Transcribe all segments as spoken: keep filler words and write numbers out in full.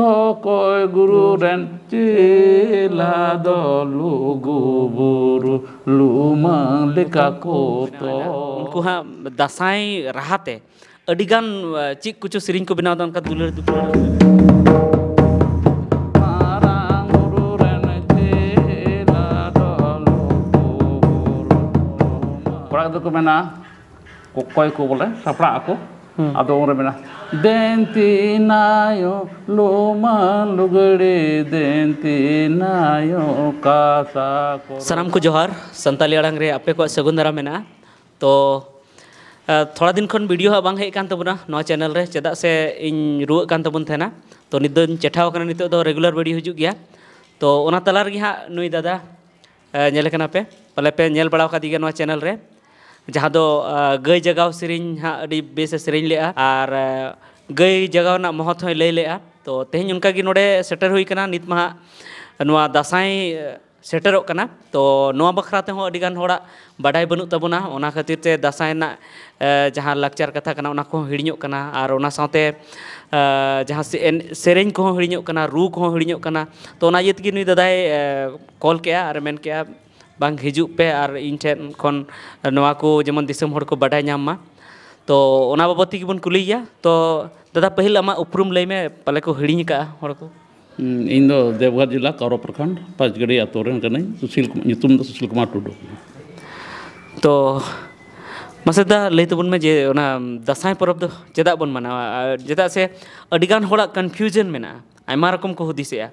ᱚᱠᱚᱭ ᱜᱩᱨᱩ ᱨᱮᱱ ᱪᱮᱞᱟ ᱫᱚ ᱞᱩᱜᱩ ᱵᱩᱨᱩ ᱞᱩᱢᱟᱹᱝ ᱞᱮᱠᱟ ᱠᱚ ᱛᱚᱞ᱾ ᱩᱱᱠᱩ ᱦᱟᱸᱜ ᱫᱟᱸᱥᱟᱭ ᱨᱟᱦᱟᱛᱮ ᱟᱹᱰᱤᱜᱟᱱ, ᱟ, ᱪᱮᱫ ᱠᱚᱪᱚ ᱥᱮᱨᱮᱧ ᱠᱚ ᱵᱮᱱᱟᱣ ᱮᱫᱟ, ᱚᱱᱠᱟ ᱫᱩᱞᱟᱹᱲ ᱫᱩᱯᱞᱟᱹᱲ᱾ ᱢᱟᱨᱟᱝ ᱵᱩᱨᱩ ᱨᱮᱱ ᱪᱮᱞᱟ ᱫᱚ ᱞᱩᱜᱩ ᱵᱩᱨᱩ ᱞᱩᱢᱟᱹᱝ᱾ ᱠᱚᱲᱟ ᱜᱤᱫᱽᱨᱟᱹ ᱠᱚ ᱢᱮᱱᱟ, ᱚᱠᱚᱭ ᱠᱚ ᱵᱚᱞᱮ ᱥᱟᱯᱲᱟᱜ ᱟᱠᱚ᱾ ᱦᱩᱸ᱾ ᱟᱫᱚ ᱩᱱᱨᱮ ᱢᱮᱱᱟ, ᱫᱮᱱ ᱛᱤᱱᱟᱭᱚ ᱞᱩᱢᱟᱹᱝ ᱞᱩᱜᱽᱲᱤ, ᱫᱮᱱ ᱛᱤᱱᱟᱭᱚ ᱠᱟᱥᱟ ᱠᱚ᱾ ᱥᱟᱱᱟᱢ ᱠᱚ ᱡᱚᱦᱟᱨ, ᱥᱟᱱᱛᱟᱞᱤ ᱟᱲᱟᱝ ᱨᱮ ᱟᱯᱮ ᱠᱚᱣᱟᱜ ᱥᱟᱹᱜᱩᱱ ᱫᱟᱨᱟᱢ ᱢᱮᱱᱟᱜᱼᱟ᱾ ᱛᱚ, ᱟ, ᱛᱷᱚᱲᱟ ᱫᱤᱱ ᱠᱷᱚᱱ ᱵᱷᱤᱰᱤᱭᱳ ᱦᱟᱸᱜ ᱵᱟᱝ ᱦᱮᱡ ᱠᱟᱱ ᱛᱟᱵᱚᱱᱟ ᱱᱚᱣᱟ ᱪᱮᱱᱮᱞ ᱨᱮ, ᱪᱮᱫᱟᱜ ᱥᱮ ᱤᱧ ᱨᱩᱣᱟᱹᱜ ᱠᱟᱱ ᱛᱟᱵᱚᱱ ᱛᱟᱦᱮᱱᱟ᱾ ᱛᱚ, ᱱᱤᱛ ᱫᱚᱧ ᱪᱮᱴᱷᱟᱣ ᱟᱠᱟᱱᱟ, ᱱᱤᱛᱚᱜ ᱫᱚ ᱨᱮᱜᱩᱞᱟᱨ ᱵᱷᱤᱰᱤᱭᱳ ᱦᱤᱡᱩᱜ ᱜᱮᱭᱟ᱾ ᱛᱚ, ᱚᱱᱟ ᱛᱟᱞᱟ ᱨᱮᱜᱮ ᱦᱟᱸᱜ ᱱᱩᱭ ᱫᱟᱫᱟ, ᱮ, ᱧᱮᱞᱮ ᱠᱟᱱᱟ ᱯᱮ, ᱯᱟᱞᱮ ᱯᱮ ᱧᱮᱞ ᱵᱟᱲᱟ ᱟᱠᱟᱫᱮ ᱜᱮᱭᱟ ᱱᱚᱣᱟ ᱪᱮᱱᱮᱞ ᱨᱮ, ᱡᱟᱦᱟᱸ ᱫᱚ, ᱟ, ᱜᱟᱹᱭ ᱡᱟᱜᱟᱣ ᱥᱮᱨᱮᱧ ᱦᱟᱸᱜ ᱟᱹᱰᱤ ᱵᱮᱥ ᱮ ᱥᱮᱨᱮᱧ ᱞᱮᱜᱼᱟ ᱟᱨ, ᱮ, ᱜᱟᱹᱭ ᱡᱟᱜᱟᱣ ᱨᱮᱱᱟᱜ ᱢᱚᱦᱚᱛ ᱦᱚᱸᱭ ᱞᱟᱹᱭ ᱞᱮᱜᱼᱟ᱾ ᱛᱚ, ᱛᱮᱦᱮᱧ ᱚᱱᱠᱟ ᱜᱮ ᱱᱚᱰᱮ ᱥᱮᱴᱮᱨ ᱦᱩᱭ ᱠᱟᱱᱟ᱾ ᱱᱤᱛ ᱢᱟ ᱦᱟᱸᱜ ᱱᱚᱣᱟ ᱫᱟᱸᱥᱟᱭ, ᱮ, ᱥᱮᱴᱮᱨᱚᱜ ᱠᱟᱱᱟ᱾ ᱛᱚ, ᱱᱚᱣᱟ ᱵᱟᱠᱷᱨᱟ ᱛᱮᱦᱚᱸ ᱟᱹᱰᱤ ᱜᱟᱱ ᱦᱚᱲᱟᱜ ᱵᱟᱰᱟᱭ ᱵᱟᱹᱱᱩᱜ ᱛᱟᱵᱚᱱᱟ, ᱚᱱᱟ ᱠᱷᱟᱹᱛᱤᱨ ᱛᱮ ᱫᱟᱸᱥᱟᱭ ᱨᱮᱱᱟᱜ, ᱮ, ᱡᱟᱦᱟᱸ ᱞᱟᱠᱪᱟᱨ ᱠᱟᱛᱷᱟ ᱠᱟᱱᱟ, ᱚᱱᱟ ᱠᱚᱦᱚᱸ ᱦᱤᱲᱤᱧᱚᱜ ᱠᱟᱱᱟ ᱟᱨ ᱚᱱᱟ ᱥᱟᱶᱛᱮ, ᱮ, ᱡᱟᱦᱟᱸ ᱥᱮ-, ᱮᱱ-, ᱥᱮᱨᱮᱧ ᱠᱚᱦᱚᱸ ᱦᱤᱲᱤᱧᱚᱜ ᱠᱟᱱᱟ, ᱨᱩ ᱠᱚᱦᱚᱸ ᱦᱤᱲᱤᱧᱚᱜ ᱠᱟᱱᱟ᱾ ᱛᱚ, ᱚᱱᱟ ᱤᱭᱟᱹ ᱛᱮᱜᱮ ᱱᱩᱭ ᱫᱟᱫᱟᱭ, ᱮ, ᱠᱚᱞ ᱠᱮᱜᱼᱟ ᱟᱨ ᱢᱮᱱ ᱠᱮᱜᱼᱟ, ᱵᱟᱝ, ᱦᱤᱡᱩᱜ ᱯᱮ ᱟᱨ ᱤᱧ ᱴᱷᱮᱱ ᱠᱷᱚᱱ ᱱᱚᱣᱟ ᱠᱚ ᱡᱮᱢᱚᱱ ᱫᱤᱥᱚᱢ ᱦᱚᱲ ᱠᱚ ᱵᱟᱰᱟᱭ ᱧᱟᱢ ᱢᱟ᱾ ᱛᱚ, ᱚᱱᱟ ᱵᱟᱵᱚᱫ ᱛᱮᱜᱮ ᱵᱚᱱ ᱠᱩᱞᱤᱭᱮᱭᱟ᱾ ᱛᱚ, ᱫᱟᱫᱟ, ᱯᱟᱹᱦᱤᱞ ᱟᱢᱟᱜ ᱩᱯᱨᱩᱢ ᱞᱟᱹᱭ ᱢᱮ, ᱯᱟᱞᱮ ᱠᱚ ᱦᱤᱲᱤᱧ ᱟᱠᱟᱫᱼᱟ ᱦᱚᱲ ᱠᱚ᱾ ᱦᱩᱸ, ᱤᱧ ᱫᱚ ᱫᱮᱣᱜᱷᱚᱨ ᱡᱮᱞᱟ ᱠᱟᱣᱨᱟ ᱯᱨᱚᱠᱷᱚᱸᱰ ᱯᱟᱸᱪᱜᱟᱹᱲᱤ ᱟᱛᱳ ᱨᱮᱱ ᱠᱟᱹᱱᱟᱹᱧ᱾ ᱥᱩᱥᱤᱞ ᱠᱩᱢᱟᱨ, ᱧᱩᱛᱩᱢ ᱫᱚ ᱥᱩᱥᱤᱞ ᱠᱩᱢᱟᱨ ᱴᱩᱰᱩ᱾ ᱛᱚ, ᱢᱟᱥᱮ ᱫᱟ, ᱞᱟᱹᱭ ᱛᱟᱵᱚᱱ ᱢᱮ ᱡᱮ ᱚᱱᱟ ᱫᱟᱸᱥᱟᱭ ᱯᱚᱨᱚᱵᱽ ᱫᱚ ᱪᱮᱫᱟᱜ ᱵᱚᱱ ᱢᱟᱱᱟᱣᱟ? ᱟᱨ ᱪᱮᱫᱟᱜ ᱥᱮ ᱟᱹᱰᱤᱜᱟᱱ ᱦᱚᱲᱟᱜ ᱠᱚᱱᱯᱷᱤᱭᱩᱡᱚᱱ ᱢᱮᱱᱟᱜᱼᱟ, ᱟᱭᱢᱟ ᱨᱚᱠᱚᱢ ᱠᱚ ᱦᱩᱫᱤᱥᱮᱜᱼᱟ,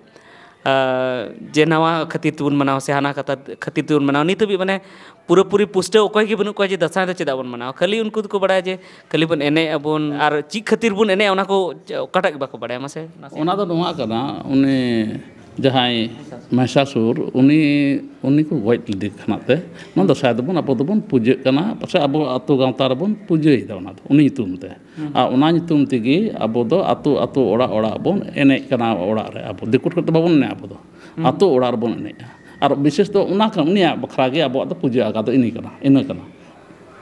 ᱟᱨ ᱡᱮ ᱱᱟᱣᱟ ᱠᱷᱟᱹᱛᱤᱨ ᱛᱮᱵᱚᱱ ᱢᱟᱱᱟᱣᱟ ᱥᱮ ᱦᱟᱱᱟ ᱠᱟᱛᱷᱟ ᱠᱷᱟᱹᱛᱤᱨ ᱛᱮᱵᱚᱱ ᱢᱟᱱᱟᱣᱟ᱾ ᱱᱤᱛ ᱦᱟᱹᱵᱤᱡ ᱢᱟᱱᱮ ᱯᱩᱨᱟᱹᱯᱩᱨᱤ ᱯᱩᱥᱴᱟᱹᱣ ᱚᱠᱚᱭ ᱜᱮ ᱵᱟᱹᱱᱩᱜ ᱠᱚᱣᱟ ᱡᱮ ᱫᱟᱸᱥᱟᱭ ᱫᱚ ᱪᱮᱫᱟᱜ ᱵᱚᱱ ᱢᱟᱱᱟᱣᱟ᱾ ᱠᱷᱟᱹᱞᱤ ᱩᱱᱠᱩ ᱫᱚᱠᱚ ᱵᱟᱲᱟᱭᱟ ᱡᱮ ᱠᱷᱟᱹᱞᱤ ᱵᱚᱱ ᱮᱱᱮᱡ ᱟᱵᱚᱱ, ᱟᱨ ᱪᱮᱫ ᱠᱷᱟᱹᱛᱤᱨ ᱵᱚᱱ ᱮᱱᱮᱡᱼᱟ ᱚᱱᱟ ᱠᱚ ᱚᱠᱟᱴᱟᱜ ᱜᱮ ᱵᱟᱠᱚ ᱵᱟᱲᱟᱭᱟ᱾ ᱢᱟᱥᱮ ᱱᱟᱥᱮ᱾ ᱚᱱᱟ ᱫᱚ ᱱᱚᱣᱟ ᱠᱟᱱᱟ, ᱩᱱᱤ ᱡᱟᱦᱟᱸᱭ ᱢᱚᱦᱤᱥᱟᱥᱩᱨ, ᱩᱱᱤ, ᱩᱱᱤ ᱠᱚ ᱜᱚᱡ ᱞᱮᱫᱮ ᱠᱷᱚᱱᱟᱜ ᱛᱮ ᱱᱚᱣᱟ ᱫᱟᱸᱥᱟᱭ ᱫᱚᱵᱚᱱ, ᱟᱵᱚ ᱫᱚᱵᱚᱱ ᱯᱩᱡᱟᱹᱜ ᱠᱟᱱᱟ, ᱯᱟᱥᱮ ᱟᱵᱚ ᱟᱹᱛᱩ ᱜᱟᱶᱛᱟ ᱨᱮᱵᱚᱱ ᱯᱩᱡᱟᱹᱭᱮᱫᱟ ᱚᱱᱟ ᱫᱚ, ᱩᱱᱤ ᱧᱩᱛᱩᱢ ᱛᱮ᱾ ᱦᱩᱸ᱾ ᱟᱨ ᱚᱱᱟ ᱧᱩᱛᱩᱢ ᱛᱮᱜᱮ ᱟᱵᱚ ᱫᱚ ᱟᱹᱛᱩ, ᱟᱹᱛᱩ, ᱚᱲᱟᱜ, ᱚᱲᱟᱜ ᱵᱚᱱ ᱮᱱᱮᱡ ᱠᱟᱱᱟ᱾ ᱚᱲᱟᱜ ᱨᱮ ᱟᱵᱚ ᱫᱤᱠᱩ ᱴᱷᱮᱱ ᱫᱚ ᱵᱟᱵᱚᱱ ᱮᱱᱮᱡᱼᱟ, ᱟᱵᱚ ᱫᱚ ᱦᱩᱸ᱾ ᱟᱹᱛᱩ ᱚᱲᱟᱜ ᱨᱮᱵᱚᱱ ᱮᱱᱮᱡᱼᱟ᱾ ᱟᱨ ᱵᱤᱥᱮᱥ ᱫᱚ ᱚᱱᱟ ᱠᱷᱟᱱ ᱩᱱᱤᱭᱟᱜ ᱵᱟᱠᱷᱨᱟ ᱜᱮ ᱟᱵᱚᱣᱟᱜ ᱫᱚ ᱯᱩᱡᱟᱹ ᱟᱸᱜᱟ ᱫᱚ ᱤᱱᱟᱹ ᱠᱟᱱᱟ, ᱤᱱᱟᱹ ᱠᱟᱱᱟ᱾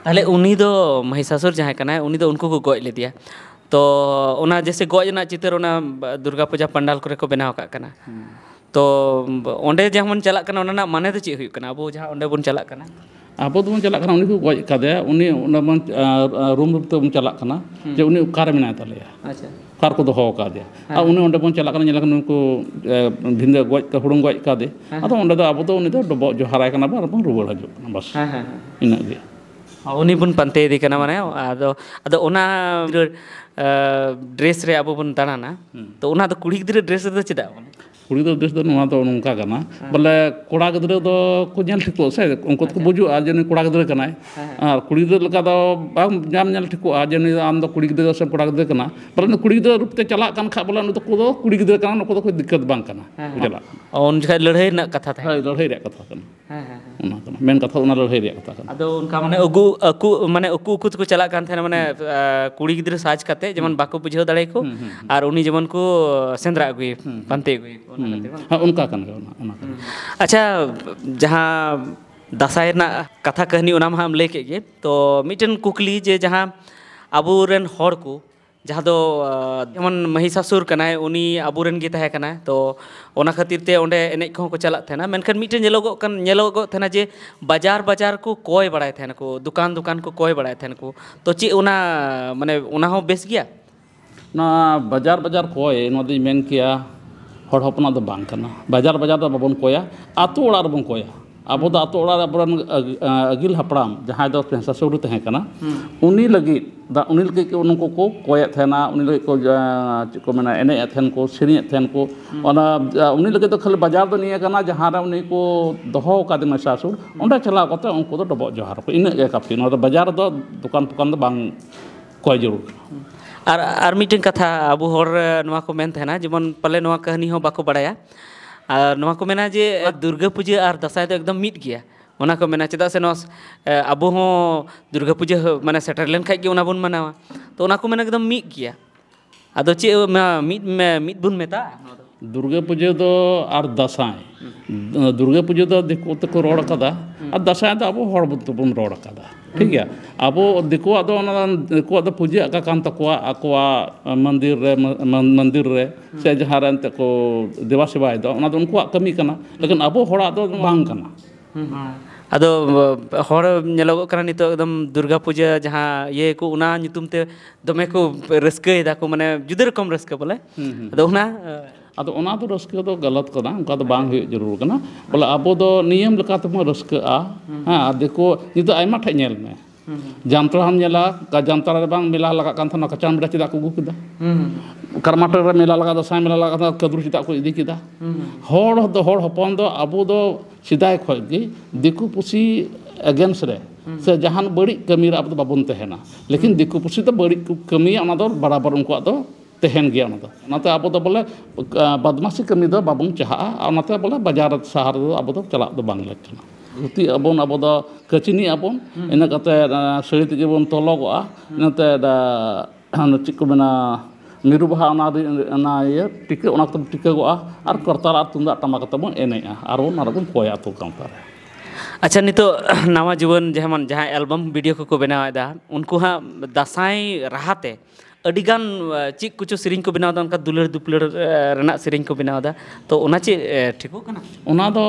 ᱛᱟᱦᱞᱮ ᱩᱱᱤ ᱫᱚ ᱢᱚᱦᱤᱥᱟᱥᱩᱨ ᱡᱟᱦᱟᱸᱭ ᱠᱟᱱᱟᱭ, ᱩᱱᱤ ᱫᱚ ᱩᱱᱠᱩ ᱠᱚ ᱜᱚᱡ ᱞᱮᱫᱮᱭᱟ᱾ ᱛᱚ ᱚᱱᱟ ᱡᱮᱥᱮ ᱜᱚᱡ ᱨᱮᱱᱟᱜ ᱪᱤᱛᱟᱹᱨ ᱚᱱᱟ ᱫᱩᱨᱜᱟ ᱯᱩᱡᱟ ᱯᱟᱱᱰᱟᱞ ᱠᱚᱨᱮ ᱠᱚ ᱵᱮᱱᱟᱣ ᱠᱟᱜ ᱠᱟᱱᱟ᱾ ᱛᱚ ᱚᱸᱰᱮ ᱡᱟᱦᱟᱸ ᱵᱚᱱ ᱪᱟᱞᱟᱜ ᱠᱟᱱᱟ, ᱚᱱᱟ ᱨᱮᱱᱟᱜ ᱢᱟᱱᱮ ᱫᱚ ᱪᱮᱫ ᱦᱩᱭᱩᱜ ᱠᱟᱱᱟ? ᱟᱵᱚ ᱡᱟᱦᱟᱸ ᱚᱸᱰᱮ ᱵᱚᱱ ᱪᱟᱞᱟᱜ ᱠᱟᱱᱟ, ᱟᱵᱚ ᱫᱚᱵᱚᱱ ᱪᱟᱞᱟᱜ ᱠᱟᱱᱟ, ᱩᱱᱤ ᱠᱚ ᱜᱚᱡ ᱠᱟᱫᱮᱭᱟ, ᱩᱱᱤ ᱚᱸᱰᱮ ᱵᱚᱱ, ᱟᱨ, ᱟᱨ ᱨᱩᱢ ᱨᱩᱢ ᱛᱮᱵᱚᱱ ᱪᱟᱞᱟᱜ ᱠᱟᱱᱟ ᱦᱩᱸ᱾ ᱡᱮ ᱩᱱᱤ ᱚᱠᱟᱨᱮ ᱢᱮᱱᱟᱭ ᱛᱟᱞᱮᱭᱟ, ᱟᱪᱪᱷᱟ᱾ ᱚᱠᱟ ᱨᱮᱠᱚ ᱫᱚᱦᱚ ᱟᱠᱟᱫᱮᱭᱟ᱾ ᱦᱮᱸ᱾ ᱟᱨ ᱩᱱᱤ ᱚᱸᱰᱮ ᱵᱚᱱ ᱪᱟᱞᱟᱜ ᱠᱟᱱᱟ, ᱧᱮᱞ ᱠᱟᱱᱟ ᱱᱩᱠᱩ, ᱮ, ᱵᱷᱤᱸᱫᱟᱹᱲ ᱜᱚᱡ ᱠᱟ-, ᱦᱩᱲᱩᱝ ᱜᱚᱡ ᱠᱟᱫᱮ᱾ ᱦᱮᱸ, ᱟᱫᱚ ᱦᱮᱸ᱾ ᱚᱸᱰᱮ ᱫᱚ ᱟᱵᱚ ᱫᱚ ᱩᱱᱤ ᱫᱚ ᱰᱚᱵᱚᱜ ᱡᱚᱦᱟᱨᱟᱭ ᱠᱟᱱᱟ ᱵᱚᱱ ᱟᱨ ᱵᱚᱱ ᱨᱩᱣᱟᱹᱲ ᱦᱤᱡᱩᱜ ᱠᱟᱱᱟ, ᱵᱟᱥ᱾ ᱦᱮᱸ, ᱦᱮᱸ, ᱦᱮᱸ᱾ ᱤᱱᱟᱹᱜ ᱜᱮ᱾ ᱩᱱᱤ ᱵᱚᱱ ᱯᱟᱱᱛᱮ ᱤᱫᱤ ᱠᱟᱱᱟ, ᱢᱟᱱᱮ, ᱟᱫᱚ, ᱟᱫᱚ ᱚᱱᱟ, ᱮ, ᱰᱨᱮᱥ ᱨᱮ ᱟᱵᱚ ᱵᱚᱱ ᱫᱟᱬᱟᱱᱟ, ᱦᱩᱸ᱾ ᱛᱚ ᱚᱱᱟ ᱫᱚ ᱠᱩᱲᱤ ᱜᱤᱫᱽᱨᱟᱹ ᱰᱨᱮᱥ ᱨᱮᱫᱚ ᱪᱮᱫᱟᱜ, ᱢᱟᱱᱮ? ᱠᱩᱲᱤ ᱜᱤᱫᱽᱨᱟᱹ ᱰᱨᱮᱥ ᱫᱚ ᱱᱚᱣᱟ ᱫᱚ ᱱᱚᱝᱠᱟ ᱠᱟᱱᱟ, ᱦᱮᱸ᱾ ᱵᱚᱞᱮ ᱠᱚᱲᱟ ᱜᱤᱫᱽᱨᱟᱹ ᱫᱚ ᱠᱚ ᱧᱮᱞ ᱴᱷᱤᱠᱚᱜᱼᱟ ᱥᱮ, ᱩᱱᱠᱩ ᱫᱚᱠᱚ ᱟᱪᱪᱷᱟ᱾ ᱵᱩᱡᱩᱜᱼᱟ ᱡᱮ ᱱᱩᱭ ᱠᱚᱲᱟ ᱜᱤᱫᱽᱨᱟᱹ ᱠᱟᱱᱟᱭ᱾ ᱦᱮᱸ, ᱦᱮᱸ᱾ ᱟᱨ ᱠᱩᱲᱤ ᱜᱤᱫᱽᱨᱟᱹ ᱞᱮᱠᱟ ᱫᱚ ᱵᱟᱝ ᱧᱟᱢ ᱧᱮᱞ ᱴᱷᱤᱠᱚᱜᱼᱟ ᱡᱮ ᱱᱩᱭ ᱫᱚ ᱟᱢ ᱫᱚ ᱠᱩᱲᱤ ᱜᱤᱫᱽᱨᱟᱹ ᱥᱮ ᱠᱚᱲᱟ ᱜᱤᱫᱽᱨᱟᱹ ᱠᱟᱱᱟ᱾ ᱵᱚᱞᱮ ᱩᱱᱤ ᱠᱩᱲᱤ ᱜᱤᱫᱽᱨᱟᱹ ᱨᱩᱯ ᱛᱮ ᱪᱟᱞᱟᱜ ᱠᱟᱱ ᱠᱷᱟᱡ, ᱵᱚᱞᱮ ᱩᱱᱤ ᱫᱚ ᱠᱚᱫᱚ ᱠᱩᱲᱤ ᱜᱤᱫᱽᱨᱟᱹ ᱠᱟᱱᱟ, ᱱᱩᱠᱩ ᱫᱚ ᱠᱳᱭ ᱫᱤᱠᱠᱟᱛ ᱵᱟᱝ ᱠᱟᱱᱟ᱾ ᱦᱮᱸ, ᱦᱮᱸ᱾ ᱪᱟᱞᱟᱜ ᱠᱟᱱᱟ᱾ ᱚ, ᱩᱱ ᱡᱚᱠᱷᱟᱡ ᱞᱟᱹᱲᱦᱟᱹᱭ ᱨᱮᱱᱟᱜ ᱠᱟᱛᱷᱟ ᱛᱟᱦᱮᱸ ᱦᱳᱭ, ᱠᱟᱱᱟ᱾ ᱞᱟᱹᱲᱦᱟᱹᱭ ᱨᱮᱭᱟᱜ ᱠᱟᱛᱷᱟ ᱠᱟᱱᱟ᱾ ᱦᱮᱸ, ᱦᱮᱸ, ᱦᱮᱸ᱾ ᱚᱱᱟ ᱠᱟᱱᱟ, ᱢᱮᱱ ᱠᱟᱛᱷᱟ ᱚᱱᱟ ᱞᱟᱹᱲᱦᱟᱹᱭ ᱨᱮᱭᱟᱜ ᱠᱟᱛᱷᱟ ᱠᱟᱱᱟ᱾ ᱟᱫᱚ ᱚᱱᱠᱟ ᱢᱟᱱᱮ ᱩᱠᱩ, ᱟᱠᱩ, ᱢᱟᱱᱮ ᱩᱠᱩ ᱩᱠᱩ ᱛᱮᱠᱚ ᱪᱟᱞᱟᱜ ᱠᱟᱱ ᱛᱟᱦᱮᱱᱟ, ᱢᱟᱱᱮ, ᱦᱩᱸ᱾ ᱟ, ᱠᱩᱲᱤ ᱜᱤᱫᱽᱨᱟᱹ ᱥᱟᱡᱽ ᱠᱟᱛᱮ ᱡᱮᱢᱚᱱ ᱦᱩᱸ᱾ ᱵᱟᱠᱚ ᱵᱩᱡᱷᱟᱹᱣ ᱫᱟᱲᱮᱭᱟᱠᱚ, ᱦᱩᱸ, ᱦᱩᱸ, ᱦᱩᱸ᱾ ᱟᱨ ᱩᱱᱤ ᱡᱮᱢᱚᱱ ᱠᱚ ᱥᱮᱸᱫᱽᱨᱟ ᱟᱹᱜᱩᱭᱮ, ᱦᱩᱸ, ᱦᱩᱸ᱾ ᱯᱟᱱᱛᱮ ᱟᱹᱜᱩᱭᱮ, ᱚᱱᱟ ᱦᱩᱸ᱾ ᱠᱟᱛᱮ ᱵᱟᱝ? ᱦᱮᱸ, ᱚᱱᱠᱟ ᱠᱟᱱ ᱜᱮᱭᱟ, ᱚᱱᱟ, ᱚᱱᱟ ᱠᱟᱱ ᱦᱩᱸ᱾ ᱜᱮᱭᱟ᱾ ᱟᱪᱪᱷᱟ, ᱡᱟᱦᱟᱸ ᱫᱟᱸᱥᱟᱭ ᱨᱮᱱᱟᱜ ᱠᱟᱛᱷᱟ ᱠᱟᱹᱦᱱᱤ ᱚᱱᱟ ᱢᱟ ᱦᱟᱸᱜ ᱮᱢ ᱞᱟᱹᱭ ᱠᱮᱫ ᱜᱮ, ᱛᱚ ᱢᱤᱫᱴᱮᱱ ᱠᱩᱠᱞᱤ ᱡᱮ ᱡᱟᱦᱟᱸ ᱟᱵᱚᱨᱮᱱ ᱦᱚᱲ ᱠᱚ ᱡᱟᱦᱟᱸ ᱫᱚ, ᱟ, ᱡᱮᱢᱚᱱ ᱢᱚᱦᱤᱥᱟᱥᱩᱨ ᱠᱟᱱᱟᱭ, ᱩᱱᱤ ᱟᱵᱚᱨᱮᱱ ᱜᱮ ᱛᱟᱦᱮᱸ ᱠᱟᱱᱟᱭ᱾ ᱛᱚ, ᱚᱱᱟ ᱠᱷᱟᱹᱛᱤᱨ ᱛᱮ ᱚᱸᱰᱮ ᱮᱱᱮᱡ ᱠᱚᱦᱚᱸ ᱠᱚ ᱪᱟᱞᱟᱜ ᱛᱟᱦᱮᱱᱟ᱾ ᱢᱮᱱᱠᱷᱟᱱ ᱢᱤᱫᱴᱮᱱ ᱧᱮᱞᱚᱜᱚᱜ ᱠᱟᱱ, ᱧᱮᱞᱚᱜᱚᱜ ᱛᱟᱦᱮᱱᱟ ᱡᱮ ᱵᱟᱡᱟᱨ ᱵᱟᱡᱟᱨ ᱠᱚ ᱠᱚᱭ ᱵᱟᱲᱟᱭ ᱛᱟᱦᱮᱱᱟᱠᱚ, ᱫᱚᱠᱟᱱ ᱫᱚᱠᱟᱱ ᱠᱚ ᱠᱚᱭ ᱵᱟᱲᱟᱭ ᱛᱟᱦᱮᱱᱟᱠᱚ᱾ ᱛᱚ, ᱪᱮᱫ ᱚᱱᱟ, ᱢᱟᱱᱮ, ᱚᱱᱟ ᱦᱚᱸ ᱵᱮᱥ ᱜᱮᱭᱟ? ᱱᱚᱣᱟ ᱵᱟᱡᱟᱨ ᱵᱟᱡᱟᱨ ᱠᱚᱭ, ᱱᱚᱣᱟ ᱫᱚᱧ ᱢᱮᱱ ᱠᱮᱭᱟ, ᱦᱚᱲ ᱦᱚᱯᱚᱱᱟᱜ ᱫᱚ ᱵᱟᱝ ᱠᱟᱱᱟ᱾ ᱵᱟᱡᱟᱨ ᱵᱟᱡᱟᱨ ᱫᱚ ᱵᱟᱵᱚᱱ ᱠᱚᱭᱟ, ᱟᱛᱳ ᱚᱲᱟᱜ ᱨᱮᱵᱚᱱ ᱠᱚᱭᱟ᱾ ᱟᱵᱚ ᱫᱚ ᱟᱛᱳ ᱚᱲᱟᱜ ᱨᱮ ᱟᱵᱚᱨᱮᱱ ᱟᱹᱜ-, ᱟᱹᱜᱤᱞ ᱦᱟᱯᱲᱟᱢ, ᱡᱟᱦᱟᱸᱭ ᱫᱚ ᱥᱟᱥᱩᱨ ᱛᱟᱦᱮᱸ ᱠᱟᱱᱟ, ᱦᱩᱸ᱾ ᱩᱱᱤ ᱞᱟᱹᱜᱤᱫ ᱫᱟ-, ᱩᱱᱤ ᱞᱟᱹᱜᱤᱫ ᱜᱮ ᱩᱱᱠᱩ ᱠᱚ ᱠᱚᱭᱮᱫ ᱛᱟᱦᱮᱱᱟ, ᱩᱱᱤ ᱞᱟᱹᱜᱤᱫ ᱠᱚ, ᱡᱟ-, ᱪᱮᱫ ᱠᱚ ᱢᱮᱱᱟ, ᱮᱱᱮᱡ ᱮᱫ ᱛᱟᱦᱮᱱ ᱠᱚ, ᱥᱮᱨᱮᱧᱮᱫ ᱛᱟᱦᱮᱱ ᱠᱚ᱾ ᱦᱩᱸ᱾ ᱚᱱᱟ, ᱡᱟ-, ᱩᱱᱤ ᱞᱟᱹᱜᱤᱫ ᱫᱚ ᱠᱷᱟᱹᱞᱤ ᱵᱟᱡᱟᱨ ᱫᱚ ᱱᱤᱭᱟᱹ ᱠᱟᱱᱟ, ᱡᱟᱦᱟᱸ ᱨᱮ ᱩᱱᱤ ᱠᱚ ᱫᱚᱦᱚ ᱟᱠᱟᱫᱮ ᱢᱟᱹᱦᱤᱥᱟᱥᱩᱨ, ᱦᱩᱸ᱾ ᱚᱸᱰᱮ ᱪᱟᱞᱟᱣ ᱠᱟᱛᱮ ᱩᱱᱠᱩ ᱫᱚ ᱰᱚᱵᱚᱜ ᱡᱚᱦᱟᱨ ᱟᱠᱚ, ᱤᱱᱟᱹᱜ ᱜᱮ ᱠᱟᱯᱷᱤ᱾ ᱱᱚᱣᱟ ᱫᱚ ᱵᱟᱡᱟᱨ ᱨᱮᱫᱚ ᱫᱚᱠᱟᱱ ᱯᱷᱚᱠᱟᱱ ᱫᱚ ᱵᱟᱝ ᱠᱚᱭ ᱡᱟᱹᱨᱩᱲ ᱠᱟᱱᱟ᱾ ᱟᱨ, ᱟᱨ ᱢᱤᱫᱴᱮᱱ ᱠᱟᱛᱷᱟ, ᱟᱵᱚ ᱦᱚᱲ ᱨᱮ ᱱᱚᱣᱟ ᱠᱚ ᱢᱮᱱ ᱛᱟᱦᱮᱱᱟ, ᱡᱮᱢᱚᱱ ᱯᱟᱞᱮ ᱱᱚᱣᱟ ᱠᱟᱹᱦᱱᱤ ᱦᱚᱸ ᱵᱟᱠᱚ ᱵᱟᱲᱟᱭᱟ, ᱟᱨ ᱱᱚᱣᱟ ᱠᱚ ᱢᱮᱱᱟ ᱡᱮ ᱫᱩᱨᱜᱟᱹ ᱯᱩᱡᱟᱹ ᱟᱨ ᱫᱟᱸᱥᱟᱭ ᱫᱚ ᱮᱠᱫᱚᱢ ᱢᱤᱫ ᱜᱮᱭᱟ, ᱚᱱᱟ ᱠᱚ ᱢᱮᱱᱟ᱾ ᱪᱮᱫᱟᱜ ᱥᱮ ᱱᱚᱣᱟ, ᱮ, ᱟᱵᱚ ᱦᱚᱸ ᱫᱩᱨᱜᱟᱹ ᱯᱩᱡᱟᱹ ᱦᱚ-, ᱢᱟᱱᱮ ᱥᱮᱴᱮᱨ ᱞᱮᱱᱠᱷᱟᱡ ᱜᱮ ᱚᱱᱟ ᱵᱚᱱ ᱢᱟᱱᱟᱣᱟ, ᱛᱚ ᱚᱱᱟ ᱠᱚ ᱢᱮᱱᱟ ᱮᱠᱫᱚᱢ ᱢᱤᱫ ᱜᱮᱭᱟ᱾ ᱟᱫᱚ ᱪᱮᱫ ᱢᱟ-, ᱢᱤᱫ, ᱢᱮ-, ᱢᱤᱫ ᱵᱚᱱ ᱢᱮᱛᱟᱜᱼᱟ ᱱᱚᱣᱟ ᱫᱚ? ᱫᱩᱨᱜᱟᱹ ᱯᱩᱡᱟᱹ ᱫᱚ ᱟᱨ ᱫᱟᱸᱥᱟᱭ᱾ ᱦᱩᱸ᱾ ᱫᱩᱨᱜᱟᱹ ᱯᱩᱡᱟᱹ ᱫᱚ ᱫᱤᱠᱩ ᱛᱮᱠᱚ ᱨᱚᱲ ᱠᱟᱫᱟ, ᱟᱨ ᱫᱟᱸᱥᱟᱭ ᱫᱚ ᱟᱵᱚ ᱦᱚᱲ ᱵᱚᱱ ᱛᱮᱵᱚᱱ ᱨᱚᱲ ᱟᱠᱟᱫᱟ, ᱴᱷᱤᱠ ᱜᱮᱭᱟ᱾ ᱟᱵᱚ ᱫᱤᱠᱩᱣᱟᱜ ᱫᱚ ᱚᱱᱟ, ᱫᱤᱠᱩᱣᱟᱜ ᱫᱚ ᱯᱩᱡᱟᱹ ᱟᱠᱟ ᱠᱟᱱ ᱛᱟᱠᱚᱣᱟ ᱟᱠᱚᱣᱟᱜ ᱢᱚᱱᱫᱤᱨ ᱨᱮ, ᱢᱚ-, ᱢᱚᱱ-, ᱢᱚᱱᱫᱤᱨ ᱨᱮ, ᱥᱮ ᱡᱟᱦᱟᱸ ᱨᱮ ᱮᱱᱛᱮᱫ ᱠᱚ ᱫᱮᱵᱟ ᱥᱮᱵᱟᱭ ᱫᱚ, ᱚᱱᱟ ᱫᱚ ᱩᱱᱠᱩᱣᱟᱜ ᱠᱟᱹᱢᱤ ᱠᱟᱱᱟ, ᱞᱮᱠᱤᱱ ᱟᱵᱚ ᱦᱚᱲᱟᱜ ᱫᱚ ᱵᱟᱝ ᱠᱟᱱᱟ᱾ ᱟᱫᱚ ᱦᱚᱲ ᱧᱮᱞᱚᱜᱚᱜ ᱠᱟᱱᱟ ᱱᱤᱛᱚᱜ ᱮᱠᱫᱚᱢ ᱫᱩᱨᱜᱟ ᱯᱩᱡᱟᱹ ᱡᱟᱦᱟᱸ ᱤᱭᱟᱹ ᱠᱚ, ᱚᱱᱟ ᱧᱩᱛᱩᱢ ᱛᱮ ᱫᱚᱢᱮ ᱠᱚ ᱨᱟᱹᱥᱠᱟᱹᱭ ᱫᱟᱠᱚ, ᱢᱟᱱᱮ ᱡᱩᱫᱟᱹ ᱨᱚᱠᱚᱢ ᱨᱟᱹᱥᱠᱟᱹ ᱵᱚᱞᱮ᱾ ᱦᱩᱸ, ᱦᱩᱸ᱾ ᱟᱫᱚ ᱚᱱᱟ, ᱟᱫᱚ ᱚᱱᱟ ᱫᱚ ᱨᱟᱹᱥᱠᱟᱹ ᱫᱚ ᱜᱟᱞᱟᱛ ᱠᱟᱱᱟ, ᱚᱱᱠᱟ ᱫᱚ ᱵᱟᱝ ᱦᱩᱭᱩᱜ ᱡᱟᱹᱨᱩᱲ ᱠᱟᱱᱟ᱾ ᱵᱚᱞᱮ ᱟᱵᱚ ᱫᱚ ᱱᱤᱭᱚᱢ ᱞᱮᱠᱟ ᱛᱮᱵᱚᱱ ᱨᱟᱹᱥᱠᱟᱹᱜᱼᱟ᱾ ᱦᱮᱸ, ᱟᱨ ᱫᱤᱠᱩ ᱱᱤᱛᱚᱜ ᱟᱭᱢᱟ ᱴᱷᱮᱡ ᱧᱮᱞ ᱢᱮ, ᱡᱟᱢᱛᱟᱲᱟ ᱦᱚᱸᱢ ᱧᱮᱞᱟ, ᱠᱟ-, ᱡᱟᱢᱛᱟᱲᱟ ᱨᱮ ᱵᱟᱝ ᱢᱮᱞᱟ ᱞᱟᱜᱟᱜ ᱠᱟᱱ ᱛᱟᱦᱮᱱᱟ, ᱠᱟᱪᱟᱱ ᱵᱮᱲᱟ ᱪᱮᱫᱟᱜ ᱠᱚ ᱟᱹᱜᱩ ᱠᱮᱫᱟ? ᱠᱟᱨᱢᱟᱴᱟᱹᱲ ᱨᱮ ᱢᱮᱞᱟ ᱞᱟᱜᱟᱜ, ᱫᱟᱸᱥᱟᱭ ᱢᱮᱞᱟ ᱞᱟᱜᱟᱜ ᱠᱟᱱ ᱛᱟᱦᱮᱱᱟ, ᱠᱟᱹᱫᱨᱩ ᱪᱮᱫᱟᱜ ᱠᱚ ᱤᱫᱤ ᱠᱮᱫᱟ? ᱦᱚᱲ ᱫᱚ, ᱦᱚᱲ ᱦᱚᱯᱚᱱ ᱫᱚ ᱟᱵᱚ ᱫᱚ ᱥᱮᱫᱟᱭ ᱠᱷᱚᱡ ᱜᱮ ᱫᱤᱠᱩ ᱯᱩᱥᱤ against ᱨᱮ ᱥᱮ ᱡᱟᱦᱟᱱ ᱵᱟᱹᱲᱤᱡ ᱠᱟᱹᱢᱤ ᱨᱮ ᱟᱵᱚ ᱫᱚ ᱵᱟᱵᱚᱱ ᱛᱟᱦᱮᱱᱟ᱾ ᱞᱮᱠᱤᱱ ᱫᱤᱠᱩ ᱯᱩᱥᱤ ᱫᱚ ᱵᱟᱹᱲᱤᱡ ᱠᱚ ᱠᱟᱹᱢᱤᱭᱟ, ᱚᱱᱟ ᱫᱚ ᱵᱟᱨᱟᱵᱟᱨ ᱩᱱᱠᱩᱣᱟᱜ ᱫᱚ ᱛᱟᱦᱮᱱ ᱜᱮᱭᱟ᱾ ᱚᱱᱟ ᱫᱚ, ᱚᱱᱟᱛᱮ ᱟᱵᱚ ᱫᱚ ᱵᱚᱞᱮ, ᱟ, ᱵᱟᱫᱢᱟᱥᱤ ᱠᱟᱹᱢᱤ ᱫᱚ ᱵᱟᱵᱚᱱ ᱪᱟᱦᱟᱜᱼᱟ᱾ ᱟᱨ ᱚᱱᱟᱛᱮ ᱵᱚᱞᱮ ᱵᱟᱡᱟᱨ ᱥᱟᱦᱟᱨ ᱨᱮᱫᱚ ᱟᱵᱚ ᱫᱚ ᱪᱟᱞᱟᱜ ᱫᱚ ᱵᱟᱝ ᱞᱮᱠ ᱠᱟᱱᱟ᱾ ᱫᱷᱩᱛᱤ ᱟᱵᱚᱱ, ᱟᱵᱚ ᱫᱚ ᱠᱟᱹᱪᱤᱱᱤ ᱟᱵᱚᱱ, ᱤᱱᱟᱹ ᱠᱟᱛᱮ, ᱟ, ᱥᱟᱹᱲᱤ ᱛᱮᱜᱮ ᱵᱚᱱ ᱛᱚᱞᱚᱜᱚᱜᱼᱟ᱾ ᱤᱱᱟᱹᱛᱮ, ᱟ, ᱚᱱᱟ ᱪᱮᱫ ᱠᱚ ᱢᱮᱱᱟ, ᱢᱤᱨᱩ ᱵᱟᱦᱟ ᱚᱱᱟ ᱨᱮ-, ᱚᱱᱟ ᱤᱭᱟᱹ ᱴᱤᱠᱟᱹ, ᱚᱱᱟ ᱠᱚᱛᱮ ᱵᱚᱱ ᱴᱤᱠᱟᱹᱜᱚᱜᱼᱟ᱾ ᱟᱨ ᱠᱚᱨᱛᱟᱞ ᱟᱨ ᱛᱩᱢᱫᱟᱜ ᱴᱟᱢᱟᱠ ᱟᱛᱮ ᱵᱚᱱ ᱮᱱᱮᱡᱼᱟ᱾ ᱟᱨ ᱵᱚᱱ, ᱚᱱᱟ ᱨᱮᱵᱚᱱ ᱠᱚᱭᱟ ᱟᱹᱛᱩ ᱠᱟᱱᱛᱟᱨᱮ᱾ ᱟᱪᱪᱷᱟ, ᱱᱤᱛᱚᱜ ᱱᱟᱣᱟ ᱡᱩᱣᱟᱹᱱ ᱡᱮᱢᱚᱱ ᱡᱟᱦᱟᱸᱭ album video ᱠᱚᱠᱚ ᱵᱮᱱᱟᱣᱮᱫᱟ, ᱩᱱᱠᱩ ᱦᱟᱸᱜ ᱫᱟᱸᱥᱟᱭ ᱨᱟᱦᱟ ᱛᱮ ᱟᱹᱰᱤᱜᱟᱱ, ᱮ, ᱪᱮᱫ ᱠᱚᱪᱚ ᱥᱮᱨᱮᱧ ᱠᱚ ᱵᱮᱱᱟᱣᱫᱟ, ᱚᱱᱠᱟ ᱫᱩᱞᱟᱹᱲ ᱫᱩᱯᱞᱟᱹᱲ, ᱮ, ᱨᱮᱱᱟᱜ ᱥᱮᱨᱮᱧ ᱠᱚ ᱵᱮᱱᱟᱣᱫᱟ᱾ ᱛᱚ ᱚᱱᱟ ᱪᱮᱫ, ᱮ, ᱴᱷᱤᱠᱚᱜ ᱠᱟᱱᱟ? ᱚᱱᱟ ᱫᱚ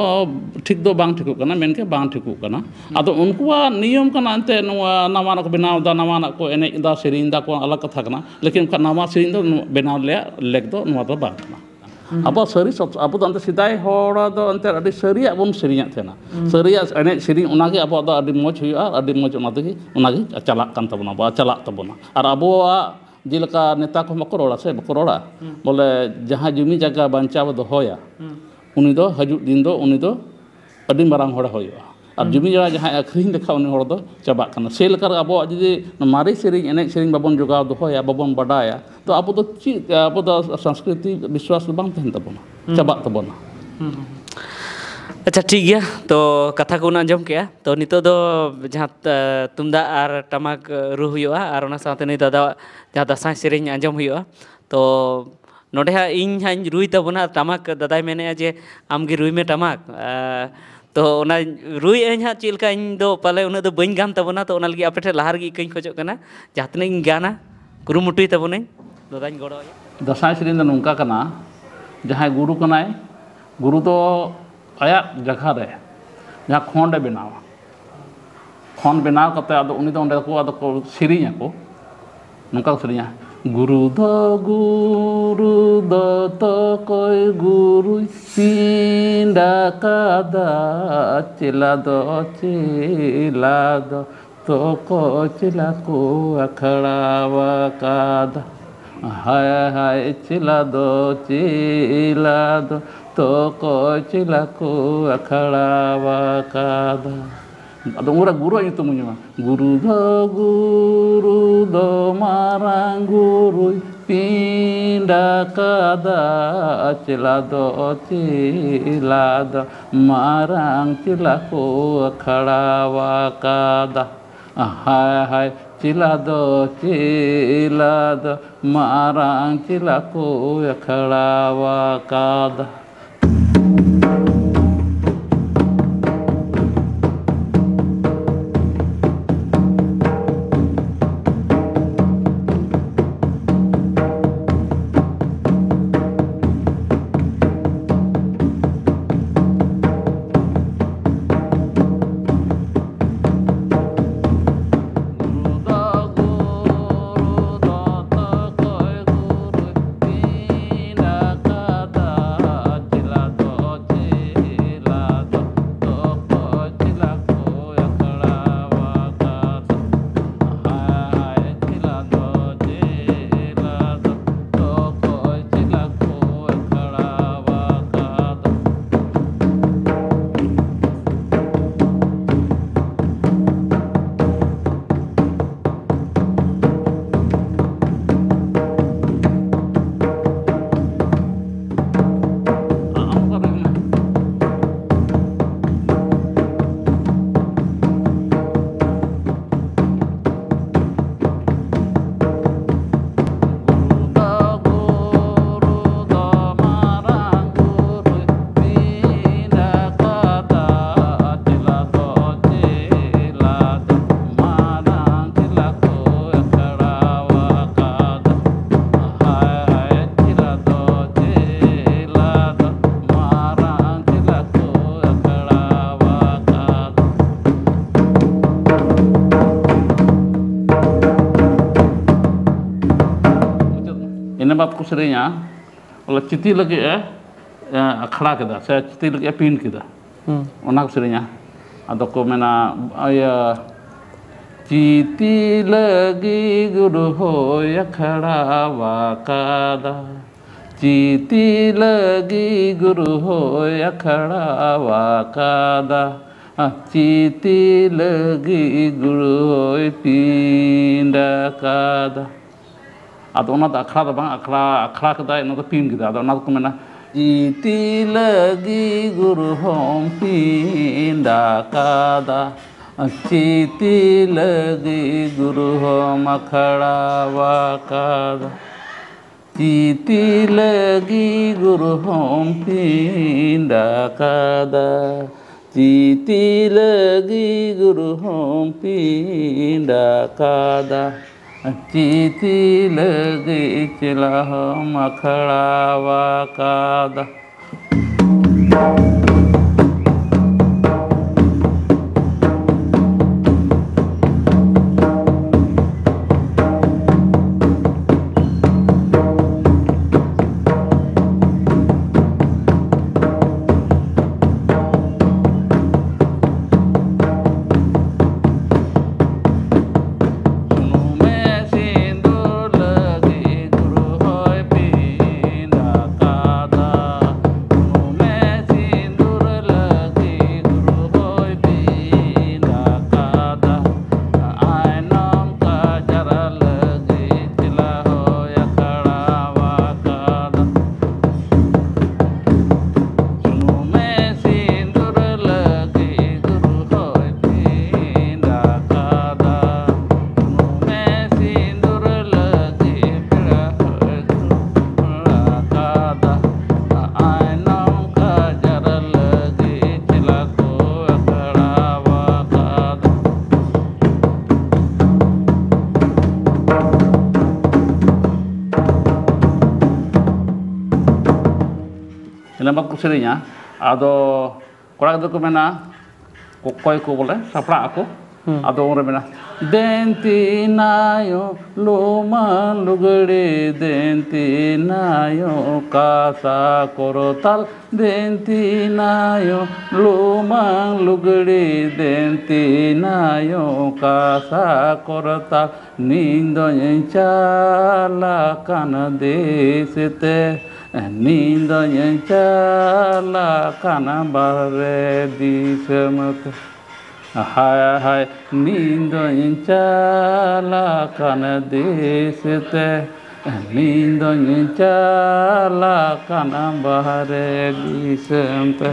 ᱴᱷᱤᱠ ᱫᱚ ᱵᱟᱝ ᱴᱷᱤᱠᱚᱜ ᱠᱟᱱᱟ, ᱢᱮᱱᱠᱮ ᱵᱟᱝ ᱴᱷᱤᱠᱚᱜ ᱠᱟᱱᱟ᱾ ᱟᱫᱚ ᱩᱱᱠᱩᱣᱟᱜ ᱱᱤᱭᱚᱢ ᱠᱟᱱᱟ ᱮᱱᱛᱮᱫ, ᱱᱚᱣᱟ ᱱᱟᱣᱟᱱᱟᱜ ᱠᱚ ᱵᱮᱱᱟᱣᱫᱟ, ᱱᱟᱣᱟᱱᱟᱜ ᱠᱚ ᱮᱱᱮᱡ ᱮᱫᱟ, ᱥᱮᱨᱮᱧ ᱮᱫᱟ ᱠᱚ, ᱟᱞᱟᱜᱽ ᱠᱟᱛᱷᱟ ᱠᱟᱱᱟ᱾ ᱞᱮᱠᱤᱱ ᱚᱱᱠᱟ ᱱᱟᱣᱟ ᱥᱮᱨᱮᱧ ᱫᱚ ᱱᱚᱣᱟ ᱵᱮᱱᱟᱣ ᱨᱮᱭᱟᱜ ᱞᱮᱠ ᱫᱚ ᱱᱚᱣᱟ ᱫᱚ ᱵᱟᱝ ᱠᱟᱱᱟ᱾ ᱟᱵᱚ ᱥᱟᱹᱨᱤ ᱥᱚᱛ-, ᱟᱵᱚ ᱫᱚ ᱮᱱᱛᱮ ᱥᱮᱫᱟᱭ ᱦᱚᱲ ᱫᱚ ᱮᱱᱛᱮ ᱟᱹᱰᱤ ᱥᱟᱹᱨᱤᱭᱟᱜ ᱵᱚᱱ ᱥᱮᱨᱮᱧᱮᱫ ᱛᱟᱦᱮᱱᱟ᱾ ᱥᱟᱹᱨᱤᱭᱟᱜ ᱮᱱᱮᱡ ᱥᱮᱨᱮᱧ ᱚᱱᱟᱜᱮ ᱟᱵᱚᱣᱟᱜ ᱫᱚ ᱟᱹᱰᱤ ᱢᱚᱡᱽ ᱦᱩᱭᱩᱜᱼᱟ, ᱟᱹᱰᱤ ᱢᱚᱡᱽ ᱚᱱᱟ ᱛᱮᱜᱮ, ᱚᱱᱟᱜᱮ ᱪᱟᱞᱟᱜ ᱠᱟᱱ ᱛᱟᱵᱚᱱᱟ, ᱟᱵᱚᱣᱟᱜ ᱪᱟᱞᱟᱜ ᱛᱟᱵᱚᱱᱟ᱾ ᱟᱨ ᱟᱵᱚᱣᱟᱜ ᱡᱮᱞᱮᱠᱟ ᱱᱮᱛᱟ ᱠᱚᱦᱚᱸ ᱵᱟᱠᱚ ᱨᱚᱲᱟ ᱥᱮ, ᱵᱟᱠᱚ ᱨᱚᱲᱟ, ᱵᱚᱞᱮ ᱡᱟᱦᱟᱸᱭ ᱡᱩᱢᱤ ᱡᱟᱭᱜᱟ ᱵᱟᱧᱪᱟᱣ ᱫᱚᱦᱚᱭᱟ, ᱩᱱᱤ ᱫᱚ ᱦᱤᱡᱩᱜ ᱫᱤᱱ ᱫᱚ ᱩᱱᱤ ᱫᱚ ᱟᱹᱰᱤ ᱢᱟᱨᱟᱝ ᱦᱚᱲᱮ ᱦᱩᱭᱩᱜᱼᱟ᱾ ᱟᱨ ᱡᱩᱢᱤ ᱡᱟᱭᱜᱟ ᱡᱟᱦᱟᱸᱭ ᱟᱹᱠᱷᱨᱤᱧ ᱞᱮᱠᱷᱟᱱ ᱩᱱᱤ ᱦᱚᱲ ᱫᱚ ᱪᱟᱵᱟᱜ ᱠᱟᱱᱟ᱾ ᱥᱮ ᱞᱮᱠᱟᱨᱮ ᱟᱵᱚᱣᱟᱜ ᱡᱩᱫᱤ ᱢᱟᱨᱮ ᱥᱮᱨᱮᱧ, ᱮᱱᱮᱡ ᱥᱮᱨᱮᱧ ᱵᱟᱵᱚᱱ ᱡᱚᱜᱟᱣ ᱫᱚᱦᱚᱭᱟ, ᱵᱟᱵᱚᱱ ᱵᱟᱰᱟᱭᱟ, ᱛᱚ ᱟᱵᱚ ᱫᱚ ᱪᱮᱫ, ᱟᱵᱚ ᱫᱚ ᱥᱚᱝᱥᱠᱨᱤᱛᱤ ᱵᱤᱥᱣᱟᱥ ᱫᱚ ᱵᱟᱝ ᱛᱟᱦᱮᱱ ᱛᱟᱵᱚᱱᱟ, ᱪᱟᱵᱟᱜ ᱛᱟᱵᱚᱱᱟ᱾ ᱟᱪᱪᱷᱟ, ᱴᱷᱤᱠ ᱜᱮᱭᱟ᱾ ᱛᱚ ᱠᱟᱛᱷᱟ ᱠᱚᱵᱚᱱ ᱟᱸᱡᱚᱢ ᱠᱮᱜᱼᱟ᱾ ᱛᱚ ᱱᱤᱛᱚᱜ ᱫᱚ ᱡᱟᱦᱟᱸ, ᱮ, ᱛᱩᱢᱫᱟᱜ ᱟᱨ ᱴᱟᱢᱟᱠ, ᱮ, ᱨᱩ ᱦᱩᱭᱩᱜᱼᱟ ᱟᱨ ᱚᱱᱟ ᱥᱟᱶᱛᱮ ᱱᱩᱭ ᱫᱟᱫᱟᱣᱟᱜ ᱡᱟᱦᱟᱸ ᱫᱟᱸᱥᱟᱭ ᱥᱮᱨᱮᱧ ᱟᱸᱡᱚᱢ ᱦᱩᱭᱩᱜᱼᱟ᱾ ᱛᱚ ᱱᱚᱰᱮ ᱦᱟᱸᱜ ᱤᱧ ᱦᱟᱸᱜ ᱤᱧ ᱨᱩᱭ ᱛᱟᱵᱚᱱᱟ, ᱴᱟᱢᱟᱠ ᱫᱟᱫᱟᱭ ᱢᱮᱱᱮᱫᱼᱟ ᱡᱮ ᱟᱢ ᱜᱮ ᱨᱩᱭ ᱢᱮ ᱴᱟᱢᱟᱠ᱾ ᱮ, ᱛᱚ ᱚᱱᱟ ᱨᱩᱭ ᱟᱹᱧ ᱦᱟᱸᱜ ᱪᱮᱫ ᱞᱮᱠᱟ, ᱤᱧ ᱫᱚ ᱯᱟᱞᱮ ᱩᱱᱟᱹᱜ ᱫᱚ ᱵᱟᱹᱧ ᱜᱟᱱ ᱛᱟᱵᱚᱱᱟ᱾ ᱛᱚ ᱚᱱᱟ ᱞᱟᱹᱜᱤᱫ ᱟᱯᱮ ᱴᱷᱮᱱ ᱞᱟᱦᱟ ᱨᱮᱜᱮ ᱤᱠᱟᱹᱧ ᱠᱷᱚᱡᱚᱜ ᱠᱟᱱᱟ, ᱡᱟᱦᱟᱸ ᱛᱤᱱᱟᱹᱜ ᱤᱧ ᱜᱟᱱᱟ ᱠᱩᱨᱩᱢᱩᱴᱩᱭ ᱛᱟᱵᱚᱱᱟᱹᱧ, ᱫᱟᱫᱟᱧ ᱜᱚᱲᱚ ᱟᱭᱟ᱾ ᱫᱟᱸᱥᱟᱭ ᱥᱮᱨᱮᱧ ᱫᱚ ᱱᱚᱝᱠᱟ ᱠᱟᱱᱟ, ᱡᱟᱦᱟᱸᱭ ᱜᱩᱨᱩ ᱠᱟᱱᱟᱭ, ᱜᱩᱨᱩ ᱫᱚ ᱟᱭᱟᱜ ᱡᱟᱭᱜᱟ ᱨᱮ ᱡᱟᱦᱟᱸ ᱠᱷᱚᱸᱰ ᱮ ᱵᱮᱱᱟᱣᱟ, ᱠᱷᱚᱸᱰ ᱵᱮᱱᱟᱣ ᱠᱟᱛᱮ ᱟᱫᱚ ᱩᱱᱤ ᱫᱚ ᱚᱸᱰᱮ ᱠᱚ, ᱟᱫᱚ ᱠᱚ ᱥᱮᱨᱮᱧ ᱟᱠᱚ, ᱱᱚᱝᱠᱟ ᱠᱚ ᱥᱮᱨᱮᱧᱟ: ᱜᱩᱨᱩ ᱫᱚ ᱜᱩᱨᱩ ᱫᱚ ᱛᱚᱠᱚᱭ ᱜᱩᱨᱩᱭ ᱯᱤᱸᱰ ᱟᱠᱟᱫᱟ, ᱪᱮᱞᱟ ᱫᱚ ᱪᱮᱞᱟ ᱫᱚ ᱛᱚᱠᱚᱭ ᱪᱮᱞᱟ ᱠᱚ ᱟᱠᱷᱲᱟᱣ ᱟᱠᱟᱫᱟ᱾ ᱦᱟᱭ ᱦᱟᱭ ᱪᱮᱞᱟ ᱫᱚ ᱪᱮᱞᱟ ᱫᱚ ᱛᱚᱠᱚᱭ ᱪᱮᱞᱟ ᱠᱚ ᱟᱠᱷᱲᱟᱣ ᱟᱠᱟᱫᱟ᱾ ᱟᱫᱚ ᱩᱱᱨᱮ ᱜᱩᱨᱩᱣᱟᱜ ᱧᱩᱛᱩᱢ ᱵᱚᱱ ᱧᱩᱢᱟ, ᱜᱩᱨᱩ ᱫᱚ ᱜᱩᱨᱩ ᱫᱚ ᱢᱟᱨᱟᱝ ᱜᱩᱨᱩᱭ ᱯᱤᱸᱰ ᱟᱠᱟᱫᱟ, ᱪᱮᱞᱟ ᱫᱚ ᱪᱮᱞᱟ ᱫᱚ ᱢᱟᱨᱟᱝ ᱪᱮᱞᱟ ᱠᱚ ᱟᱠᱷᱲᱟᱣ ᱟᱠᱟᱫᱟ᱾ ᱦᱟᱭ ᱦᱟᱭ ᱪᱮᱞᱟ ᱫᱚ ᱪᱮᱞᱟ ᱫᱚ ᱢᱟᱨᱟᱝ ᱪᱮᱞᱟ ᱠᱚ ᱟᱠᱷᱲᱟᱣ ᱟᱠᱟᱫᱟ᱾ ᱵᱟᱫ ᱠᱚ ᱥᱮᱨᱮᱧᱟ, ᱵᱚᱞᱮ ᱪᱤᱛᱤ ᱞᱟᱹᱜᱤᱫ ᱮ, ᱮ, ᱟᱠᱷᱲᱟ ᱠᱮᱫᱟ ᱥᱮ ᱪᱤᱛᱤ ᱞᱟᱹᱜᱤᱫ ᱮ ᱯᱤᱱ ᱠᱮᱫᱟ᱾ ᱦᱩᱸ᱾ ᱚᱱᱟ ᱠᱚ ᱥᱮᱨᱮᱧᱟ᱾ ᱟᱫᱚ ᱠᱚ ᱢᱮᱱᱟ, ᱤᱭᱟᱹ, ᱪᱤᱛᱤ ᱞᱟᱹᱜᱤᱫ ᱜᱩᱨᱩ ᱦᱚᱭ ᱟᱠᱷᱲᱟ ᱟᱠᱟᱫᱟ, ᱪᱤᱛᱤ ᱞᱟᱹᱜᱤᱫ ᱜᱩᱨᱩ ᱦᱚᱭ ᱟᱠᱷᱲᱟ ᱟᱠᱟᱫᱟ, ᱪᱤᱛᱤ ᱞᱟᱹᱜᱤᱫ ᱜᱩᱨᱩ ᱦᱚᱭ ᱯᱤᱱᱰ ᱟᱠᱟᱫᱟ᱾ ᱟᱫᱚ ᱚᱱᱟ ᱫᱚ ᱟᱠᱷᱲᱟ ᱫᱚ ᱵᱟᱝ, ᱟᱠᱷᱲᱟ, ᱟᱠᱷᱲᱟ ᱠᱮᱫᱟᱭ, ᱚᱱᱟ ᱫᱚ ᱯᱤᱱ ᱠᱮᱫᱟ᱾ ᱟᱫᱚ ᱚᱱᱟ ᱫᱚᱠᱚ ᱢᱮᱱᱟ, ᱪᱤᱛᱤ ᱞᱟᱹᱜᱤᱫ ᱜᱩᱨᱩ ᱦᱚᱢ ᱯᱤᱱᱰ ᱟᱠᱟᱫᱟ, ᱪᱤᱛᱤ ᱞᱟᱹᱜᱤᱫ ᱜᱩᱨᱩ ᱦᱚᱢ ᱟᱠᱷᱲᱟ ᱟᱠᱟᱫᱟ, ᱪᱤᱛᱤ ᱞᱟᱹᱜᱤᱫ ᱜᱩᱨᱩ ᱦᱚᱢ ᱯᱤᱱᱰ ᱟᱠᱟᱫᱟ, ᱪᱤᱛᱤ ᱞᱟᱹᱜᱤᱫ ᱜᱩᱨᱩ ᱦᱚᱢ ᱯᱤᱱᱰ ᱟᱠᱟᱫᱟ, ᱪᱤᱛᱤ ᱞᱟᱹᱜᱤᱫ ᱪᱮᱞᱟ ᱦᱚᱢ ᱟᱠᱷᱲᱟ ᱟᱠᱟᱫᱟ᱾ ᱥᱩᱱᱩᱢᱮ ᱥᱤᱸᱫᱩᱨ ᱞᱟᱹᱜᱤᱫ ᱜᱩᱨᱩ ᱦᱚᱭ ᱯᱤᱱᱰ ᱟᱠᱟᱫᱟ᱾ ᱥᱩᱱᱩᱢᱮ ᱥᱤᱸᱫᱩᱨ ᱞᱟᱹᱜᱤᱫ ᱜᱩᱨᱩ ᱦᱚᱭ ᱯᱤᱱᱰ ᱟᱠᱟᱫᱟ᱾ ᱟᱭᱱᱚᱢ ᱠᱟᱡᱟᱨ ᱞᱟᱹᱜᱤᱫ ᱪᱮᱞᱟ ᱦᱚᱭ ᱟᱠᱷᱲᱟ ᱟᱠᱟᱫᱟ᱾ ᱥᱩᱱᱩᱢᱮ ᱥᱤᱸᱫᱩᱨ ᱞᱟᱹᱜᱤᱫ ᱜᱩᱨᱩ ᱦᱚᱭ ᱯᱤᱱᱰ ᱟᱠᱟᱫᱟ᱾ ᱥᱩᱱᱩᱢᱮ ᱥᱤᱸᱫᱩᱨ ᱞᱟᱹᱜᱤᱫ ᱯᱮᱲᱟ ᱦᱚᱭ ᱜᱩᱨᱩ ᱟᱠᱟᱫᱟ᱾ ᱟᱭᱱᱚᱢ ᱠᱟᱡᱟᱨ ᱞᱟᱹᱜᱤᱫ ᱪᱮᱞᱟ ᱠᱚ ᱟᱠᱷᱲᱟ ᱟᱠᱟᱫᱟ᱾ ᱤᱱᱟᱹ ᱵᱟᱫ ᱠᱚ ᱥᱮᱨᱮᱧᱟ᱾ ᱟᱫᱚ ᱠᱚᱲᱟ ᱜᱤᱫᱽᱨᱟᱹ ᱠᱚ ᱢᱮᱱᱟ, ᱚᱠᱚᱭ ᱠᱚ ᱵᱚᱞᱮ ᱥᱟᱯᱲᱟᱜ ᱟᱠᱚ, ᱦᱩᱸ᱾ ᱟᱫᱚ ᱩᱱᱨᱮ ᱢᱮᱱᱟ, ᱫᱮᱱᱛᱤ ᱱᱟᱭᱚ ᱞᱩᱢᱟᱹᱝ ᱞᱩᱜᱽᱲᱤ, ᱫᱮᱱᱛᱤ ᱱᱟᱭᱚ ᱠᱟᱥᱟ ᱠᱚᱨᱛᱟᱞ, ᱫᱮᱱᱛᱤ ᱱᱟᱭᱚ ᱞᱩᱢᱟᱹᱝ ᱞᱩᱜᱽᱲᱤ, ᱫᱮᱱᱛᱤ ᱱᱟᱭᱚ ᱠᱟᱥᱟ ᱠᱚᱨᱛᱟᱞ, ᱱᱤᱧ ᱫᱚᱧ ᱪᱟᱞᱟᱜ ᱠᱟᱱ ᱫᱮᱥ ᱛᱮ, ᱱᱤᱧ ᱫᱚᱧ ᱪᱟᱞᱟᱜ ᱠᱟᱱ ᱵᱟᱦᱨᱮ ᱫᱤᱥᱚᱢ ᱛᱮ᱾ ᱦᱟᱭ ᱦᱟᱭ, ᱱᱤᱧ ᱫᱚᱧ ᱪᱟᱞᱟᱜ ᱠᱟᱱ ᱫᱮᱥ ᱛᱮ, ᱱᱤᱧ ᱫᱚᱧ ᱪᱟᱞᱟᱜ ᱠᱟᱱ ᱵᱟᱦᱨᱮ ᱫᱤᱥᱚᱢ ᱛᱮ᱾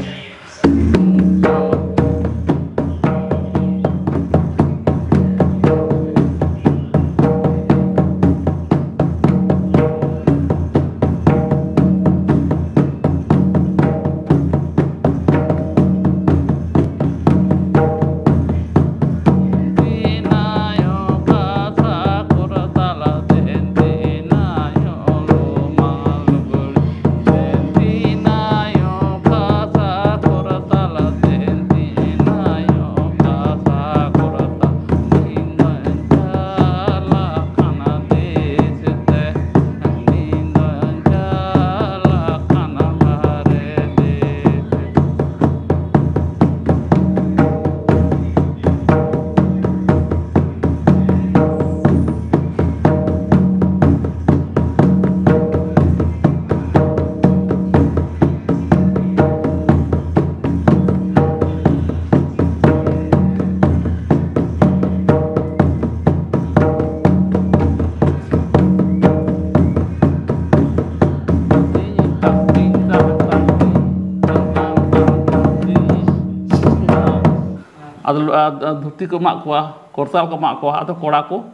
ᱟᱫᱚ, ᱟᱫᱚ ᱫᱷᱩᱛᱤ ᱠᱚ ᱮᱢᱟᱜ ᱠᱚᱣᱟ, ᱠᱚᱨᱛᱟᱞ ᱠᱚ ᱮᱢᱟᱜ ᱠᱚᱣᱟ, ᱟᱫᱚ ᱠᱚᱲᱟ ᱠᱚ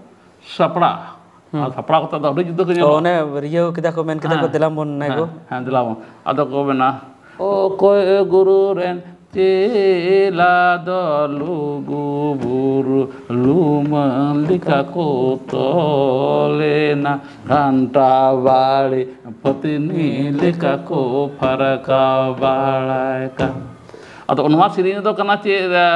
ᱥᱟᱯᱲᱟᱜᱼᱟ᱾ ᱦᱩᱸ᱾ ᱟᱨ ᱥᱟᱯᱲᱟᱣ ᱠᱟᱛᱮ ᱫᱚ ᱟᱹᱰᱤ ᱡᱩᱫᱟᱹ ᱠᱚ ᱛᱚ ᱧᱮᱞᱚᱜᱼᱟ᱾ ᱚᱱᱮ ᱨᱤᱭᱟᱹᱣ ᱠᱮᱫᱟ ᱠᱚ, ᱢᱮᱱ ᱠᱮᱫᱟ ᱠᱚ, ᱦᱮᱸ, "ᱫᱮᱞᱟ ᱵᱚᱱ ᱱᱟᱭ ᱦᱮᱸ, ᱜᱚ᱾" ᱦᱮᱸ, ᱫᱮᱞᱟ ᱵᱚᱱ᱾ ᱟᱫᱚ ᱠᱚ ᱢᱮᱱᱟ, "ᱚᱠᱚᱭ ᱜᱩᱨᱩ ᱨᱮᱱ ᱪᱮᱞᱟ ᱫᱚ ᱞᱩᱜᱩ ᱵᱩᱨᱩ ᱞᱩᱢᱟᱹᱝ ᱞᱮᱠᱟ ᱠᱚ ᱛᱚᱞᱮᱱᱟ, ᱜᱷᱟᱱᱴᱟ ᱵᱟᱲᱮ ᱯᱟᱹᱛᱱᱤ ᱞᱮᱠᱟ ᱠᱚ ᱯᱷᱟᱨᱟᱠᱟ ᱵᱟᱲᱟᱭ ᱠᱟᱱ?" ᱟᱫᱚ ᱱᱚᱣᱟ ᱥᱮᱨᱮᱧ ᱨᱮᱫᱚ ᱠᱟᱱᱟ ᱪᱮᱫ, ᱮ,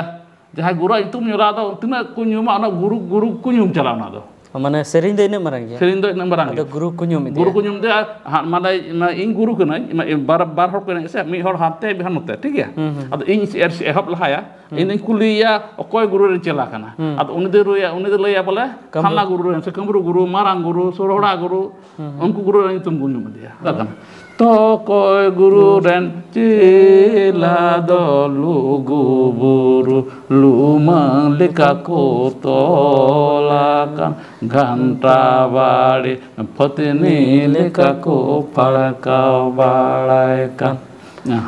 ᱡᱟᱦᱟᱸᱭ ᱜᱩᱨᱩᱣᱟᱜ ᱧᱩᱛᱩᱢ ᱧᱩᱨᱟ ᱫᱚ ᱛᱤᱱᱟᱹᱜ ᱠᱚ ᱧᱩᱢᱟ, ᱚᱱᱟ ᱜᱩᱨᱩ ᱜᱩᱨᱩ ᱠᱚ ᱧᱩᱢ ᱪᱟᱞᱟᱜᱼᱟ ᱚᱱᱟ ᱫᱚ᱾ ᱢᱟᱱᱮ ᱥᱮᱨᱮᱧ ᱫᱚ ᱤᱱᱟᱹᱜ ᱢᱟᱨᱟᱝ ᱜᱮᱭᱟ᱾ ᱥᱮᱨᱮᱧ ᱫᱚ ᱤᱱᱟᱹᱜ ᱢᱟᱨᱟᱝ ᱟᱫᱚ ᱜᱮᱭᱟ᱾ ᱜᱩᱨᱩ ᱠᱚ ᱧᱩᱢ ᱤᱫᱤᱭᱟ᱾ ᱜᱩᱨᱩ ᱠᱚ ᱧᱩᱢ ᱤᱫᱤᱭᱟ, ᱦᱟᱸᱜ ᱢᱟᱱᱮ ᱤᱧ ᱜᱩᱨᱩ ᱠᱟᱹᱱᱟᱹᱧ, ᱢᱟ-, ᱤᱧ ᱵᱟᱨ, ᱵᱟᱨ ᱦᱚᱲ ᱠᱚ ᱮᱱᱮᱡ ᱥᱮ, ᱢᱤᱫ ᱦᱚᱲ ᱦᱟᱱᱛᱮ, ᱢᱤᱫ ᱦᱚᱲ ᱱᱚᱛᱮ, ᱴᱷᱤᱠ ᱜᱮᱭᱟ? ᱦᱩᱸ, ᱦᱩᱸ᱾ ᱟᱫᱚ ᱤᱧ ᱮᱦᱚᱵ ᱞᱟᱦᱟᱭᱟ, ᱦᱩᱸ᱾ ᱤᱧ ᱫᱚᱧ ᱠᱩᱞᱤᱭᱮᱭᱟ ᱚᱠᱚᱭ ᱜᱩᱨᱩ ᱨᱮᱱ ᱪᱮᱞᱟ ᱠᱟᱱᱟ᱾ ᱦᱩᱸ᱾ ᱟᱫᱚ ᱩᱱᱤ ᱫᱚᱭ ᱨᱩᱭᱟ, ᱩᱱᱤ ᱫᱚᱭ ᱞᱟᱹᱭᱟ ᱵᱚᱞᱮ ᱠᱟᱢᱨᱩ᱾ ᱠᱷᱟᱱᱟ ᱜᱩᱨᱩ ᱨᱮᱱ ᱥᱮ ᱠᱟᱢᱨᱩ ᱜᱩᱨᱩ, ᱢᱟᱨᱟᱝ ᱜᱩᱨᱩ, ᱥᱚᱨᱦᱚᱲᱟ ᱜᱩᱨᱩ, ᱦᱩᱸ, ᱦᱩᱸ᱾ ᱩᱱᱠᱩ ᱜᱩᱨᱩ ᱨᱮᱱ ᱧᱩᱛᱩᱢ ᱠᱚ ᱧᱩᱢ ᱤᱫᱤᱭᱟ᱾ ᱪᱮᱫᱟᱜ ᱠᱟᱱᱟ? ᱛᱚᱠᱚᱭ ᱜᱩᱨᱩ ᱨᱮᱱ ᱪᱮᱞᱟ ᱫᱚ ᱞᱩᱜᱩ ᱵᱩᱨᱩ ᱞᱩᱢᱟᱹᱝ ᱞᱮᱠᱟ ᱠᱚ ᱛᱚᱞ ᱟᱠᱟᱱ, ᱜᱷᱟᱱᱴᱟ ᱵᱟᱲᱮ ᱯᱷᱟᱹᱛᱱᱤ ᱞᱮᱠᱟ ᱠᱚ ᱯᱷᱟᱲᱠᱟᱣ ᱵᱟᱲᱟᱭ ᱠᱟᱱ᱾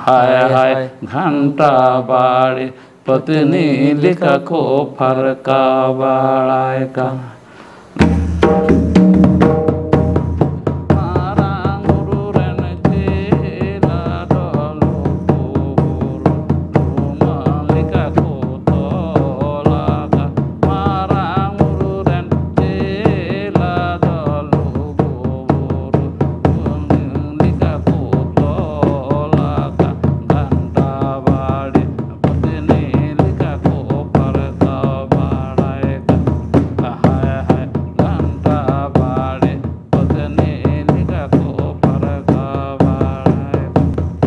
ᱦᱟᱭ ᱦᱟᱭ ᱜᱷᱟᱱᱴᱟ ᱵᱟᱲᱮ ᱯᱷᱟᱹᱛᱱᱤ ᱞᱮᱠᱟ ᱠᱚ ᱯᱷᱟᱲᱠᱟᱣ ᱵᱟᱲᱟᱭ ᱠᱟᱱ᱾ ᱢᱟᱨᱟᱝ ᱵᱩᱨᱩ ᱨᱮᱱ ᱪᱮᱞᱟ ᱫᱚ ᱞᱩᱜᱩ ᱵᱩᱨᱩ ᱞᱩᱢᱟᱹᱝ ᱞᱮᱠᱟ ᱠᱚ ᱛᱚᱞ ᱟᱠᱟᱱ᱾ ᱢᱟᱨᱟᱝ ᱵᱩᱨᱩ ᱨᱮᱱ ᱪᱮᱞᱟ ᱫᱚ ᱞᱩᱜᱩ ᱵᱩᱨᱩ ᱞᱩᱢᱟᱹᱝ ᱞᱮᱠᱟ ᱠᱚ ᱛᱚᱞ ᱟᱠᱟᱱ᱾ ᱜᱷᱟᱱᱴᱟ ᱵᱟᱲᱮ ᱯᱷᱟᱹᱛᱱᱤ ᱞᱮᱠᱟ ᱠᱚ ᱯᱷᱟᱲᱠᱟᱣ ᱵᱟᱲᱟᱭ ᱠᱟᱱ᱾ ᱦᱟᱭ ᱦᱟᱭ ᱜᱷᱟᱱᱴᱟ ᱵᱟᱲᱮ ᱯᱷᱟᱹᱛᱱᱤ ᱞᱮᱠᱟ ᱠᱚ ᱯᱷᱟᱲᱠᱟᱣ ᱵᱟᱲᱟᱭ ᱠᱟᱱ᱾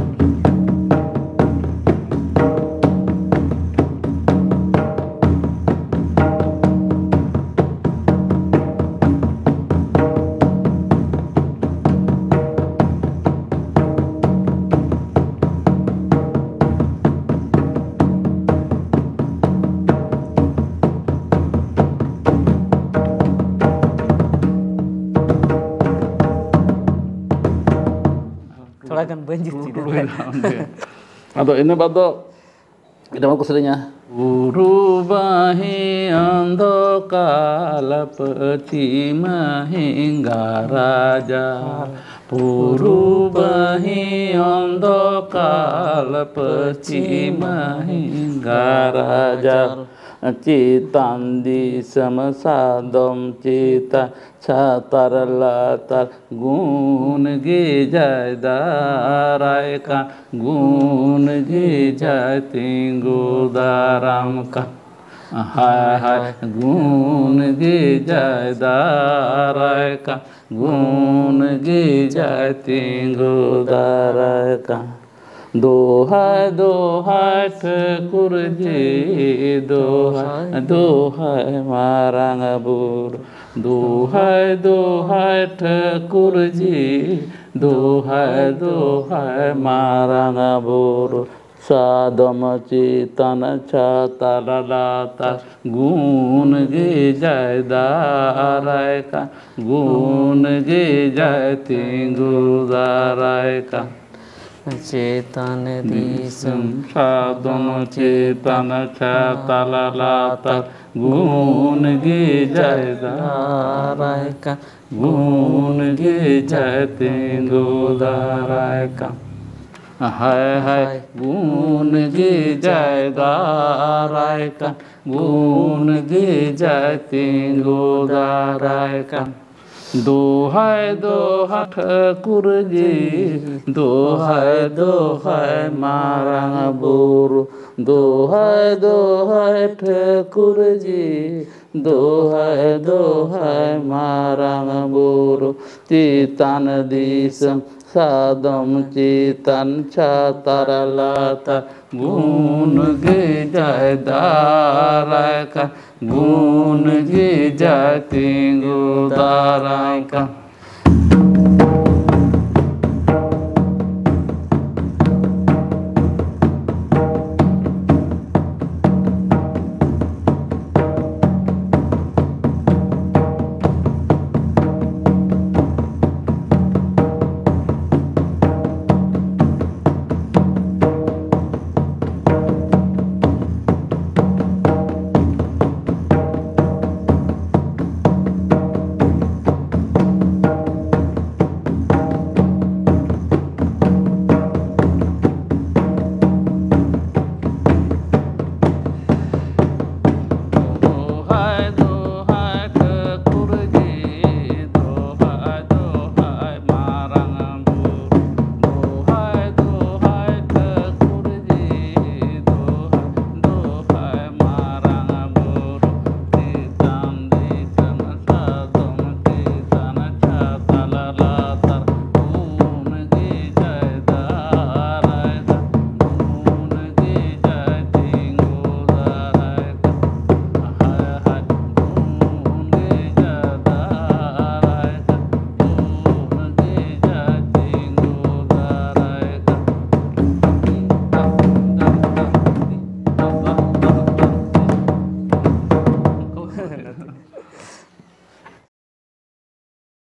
ᱛᱷᱚᱲᱟ ᱜᱟᱱ ᱵᱟᱹᱧ ᱡᱩᱛ ᱪᱮᱫ ᱟᱫᱟ᱾ ᱟᱫᱚ ᱤᱱᱟᱹ ᱵᱟᱫ ᱫᱚ ᱡᱮᱢᱚᱱ ᱠᱚ ᱥᱮᱨᱮᱧᱟ, ᱯᱩᱨᱩᱵᱟᱹᱦᱤ ᱚᱱᱫᱷᱚᱠᱟᱞ ᱯᱟᱹᱪᱷᱤᱢᱟᱹᱦᱤ ᱜᱟᱨᱟᱡᱟ, ᱯᱩᱨᱩᱵᱟᱹᱦᱤ ᱚᱱᱫᱷᱚᱠᱟᱞ ᱯᱟᱹᱪᱷᱤᱢᱟᱹᱦᱤ ᱜᱟᱨᱟᱡᱟ᱾ ᱪᱮᱛᱟᱱ ᱫᱤᱥᱚᱢ ᱥᱟᱫᱚᱢ ᱪᱮᱛᱟᱱ ᱪᱷᱟᱛᱟᱨ ᱞᱟᱛᱟᱨ ᱜᱩᱱ ᱜᱮ ᱡᱟᱭ ᱫᱟᱨᱟᱭ ᱠᱟᱱ, ᱜᱩᱱ ᱜᱮ ᱡᱟᱭ ᱛᱤᱸᱜᱩ ᱫᱟᱨᱟᱢ ᱠᱟᱱ᱾ ᱦᱟᱭ ᱦᱟᱭ ᱜᱩᱱ ᱜᱮ ᱡᱟᱭ ᱫᱟᱨᱟᱭ ᱠᱟᱱ, ᱜᱩᱱ ᱜᱮ ᱡᱟᱭ ᱛᱤᱸᱜᱩ ᱫᱟᱨᱟᱭ ᱠᱟᱱ᱾ ᱫᱚᱦᱟᱭ ᱫᱚᱦᱟᱭ ᱴᱷᱟᱹᱠᱩᱨ ᱡᱤ, ᱫᱚᱦᱟᱭ ᱫᱚᱦᱟᱭ ᱢᱟᱨᱟᱝ ᱵᱩᱨᱩ, ᱫᱚᱦᱟᱭ ᱫᱚᱦᱟᱭ ᱴᱷᱟᱹᱠᱩᱨ ᱡᱤ, ᱫᱚᱦᱟᱭ ᱫᱚᱦᱟᱭ ᱢᱟᱨᱟᱝ ᱵᱩᱨᱩ᱾ ᱥᱟᱫᱚᱢ ᱪᱮᱛᱟᱱ ᱪᱷᱟᱛᱟᱨ ᱞᱟᱛᱟᱨ ᱜᱩᱱ ᱜᱮ ᱡᱟᱭ ᱫᱟᱨᱟᱭ ᱠᱟᱱ, ᱜᱩᱱ ᱜᱮ ᱡᱟᱭ ᱛᱤᱸᱜᱩ ᱫᱟᱨᱟᱭ ᱠᱟᱱ᱾ ᱪᱮᱛᱟᱱ ᱫᱤᱥᱚᱢ ᱥᱟᱫᱚᱢ ᱪᱮᱛᱟᱱ ᱪᱷᱟᱛᱟᱨ ᱞᱟᱛᱟᱨ ᱜᱩᱱ ᱜᱮ ᱡᱟᱭ ᱫᱟᱨᱟᱭ ᱠᱟᱱ, ᱜᱩᱱ ᱜᱮ ᱡᱟᱭ ᱛᱤᱸᱜᱩ ᱫᱟᱨᱟᱭ ᱠᱟᱱ᱾ ᱦᱟᱭ ᱦᱟᱭ ᱜᱩᱱ ᱜᱮ ᱡᱟᱭ ᱫᱟᱨᱟᱭ ᱠᱟᱱ, ᱜᱩᱱ ᱜᱮ ᱡᱟᱭ ᱛᱤᱸᱜᱩ ᱫᱟᱨᱟᱭ ᱠᱟᱱ᱾ ᱫᱚᱦᱟᱭ ᱫᱚᱦᱟᱭ ᱴᱷᱟᱹᱠᱩᱨ ᱡᱤ, ᱫᱚᱦᱟᱭ ᱫᱚᱦᱟᱭ ᱢᱟᱨᱟᱝ ᱵᱩᱨᱩ, ᱫᱚᱦᱟᱭ ᱫᱚᱦᱟᱭ ᱴᱷᱟᱹᱠᱩᱨ ᱡᱤ, ᱫᱚᱦᱟᱭ ᱫᱚᱦᱟᱭ ᱢᱟᱨᱟᱝ ᱵᱩᱨᱩ᱾ ᱪᱮᱛᱟᱱ ᱫᱤᱥᱚᱢ ᱥᱟᱫᱚᱢ ᱪᱮᱛᱟᱱ ᱪᱷᱟᱛᱟᱨ ᱞᱟᱛᱟᱨ ᱜᱩᱱ ᱜᱮ ᱡᱟᱭ ᱫᱟᱨᱟᱭ ᱠᱟᱱ, ᱜᱩᱱ ᱜᱮ ᱡᱟᱭ ᱛᱤᱸᱜᱩ ᱫᱟᱨᱟᱭ ᱠᱟᱱ᱾